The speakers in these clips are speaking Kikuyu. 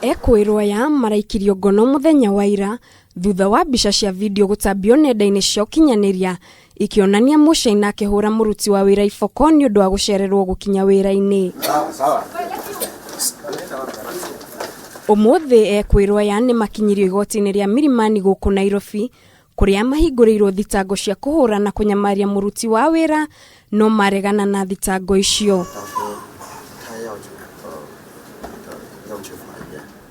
Ekũĩrwo aya maraikirio ngono mũthenya wa ira thutha wa mbica cia video gũtambio nenda-inĩ cia ũkinyanĩria ikĩonania Mũcaina akĩhũra mũruti wa wĩra iboko nĩ ũndũ wa gũcererwo gũkinya wĩra-inĩ. Ũmũthĩ ekũĩrwo aya nĩ makinyirio igoti-inĩ rĩa Milimani gũkũ Nairobi kũrĩa mahingũrĩirwo thitango cia kũhũra na kũnyamaria mũruti wa wĩra no maregana na thitango icio.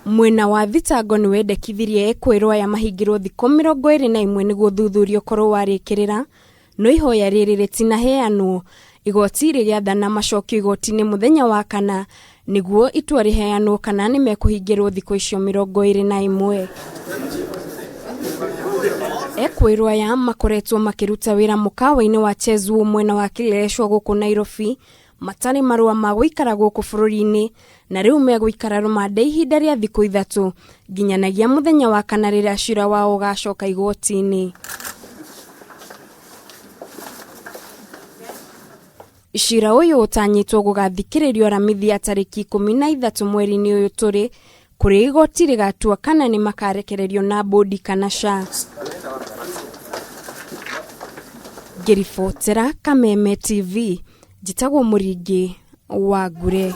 Mwena wa thitango nĩ wendekithirie ekũĩrwo aya mahingĩrwo thikũ 21 nĩguo ũthuthuria ũkorwo warĩkĩrĩra, no ihoya rĩrĩ rĩtinaheanwo. Igoti rĩgĩathana macokio igoti-inĩ mũthenya wa kana nĩguo itua rĩheanwo kana nĩ mekũhingĩrwo thikũ icio 21. Ekũĩrwo aya makoretwo makĩruta wĩra mũkawa-inĩ wa Cheswo mwena wa Kileleshwa gũkũ Nairobi matarĩ marũa ma gũikara gũkũ bũrũri-inĩ na rĩu megũikara rũmande ihinda rĩa thikũ ithatũ nginyanagia mũthenya wa kana rĩrĩa cira wao ũgacoka igoti-inĩ. Cira ũyũ ũtanyĩtwo gũgathikĩrĩrio Aramithi ya tarĩki 13 mweri-inĩ ũyũ tũrĩ, kũrĩa igoti rĩgatua kana nĩ makarekererio na mbũndi kana ca. Ngĩribotera Kameme TV, njĩtagwo Mũringĩ wa Ngure.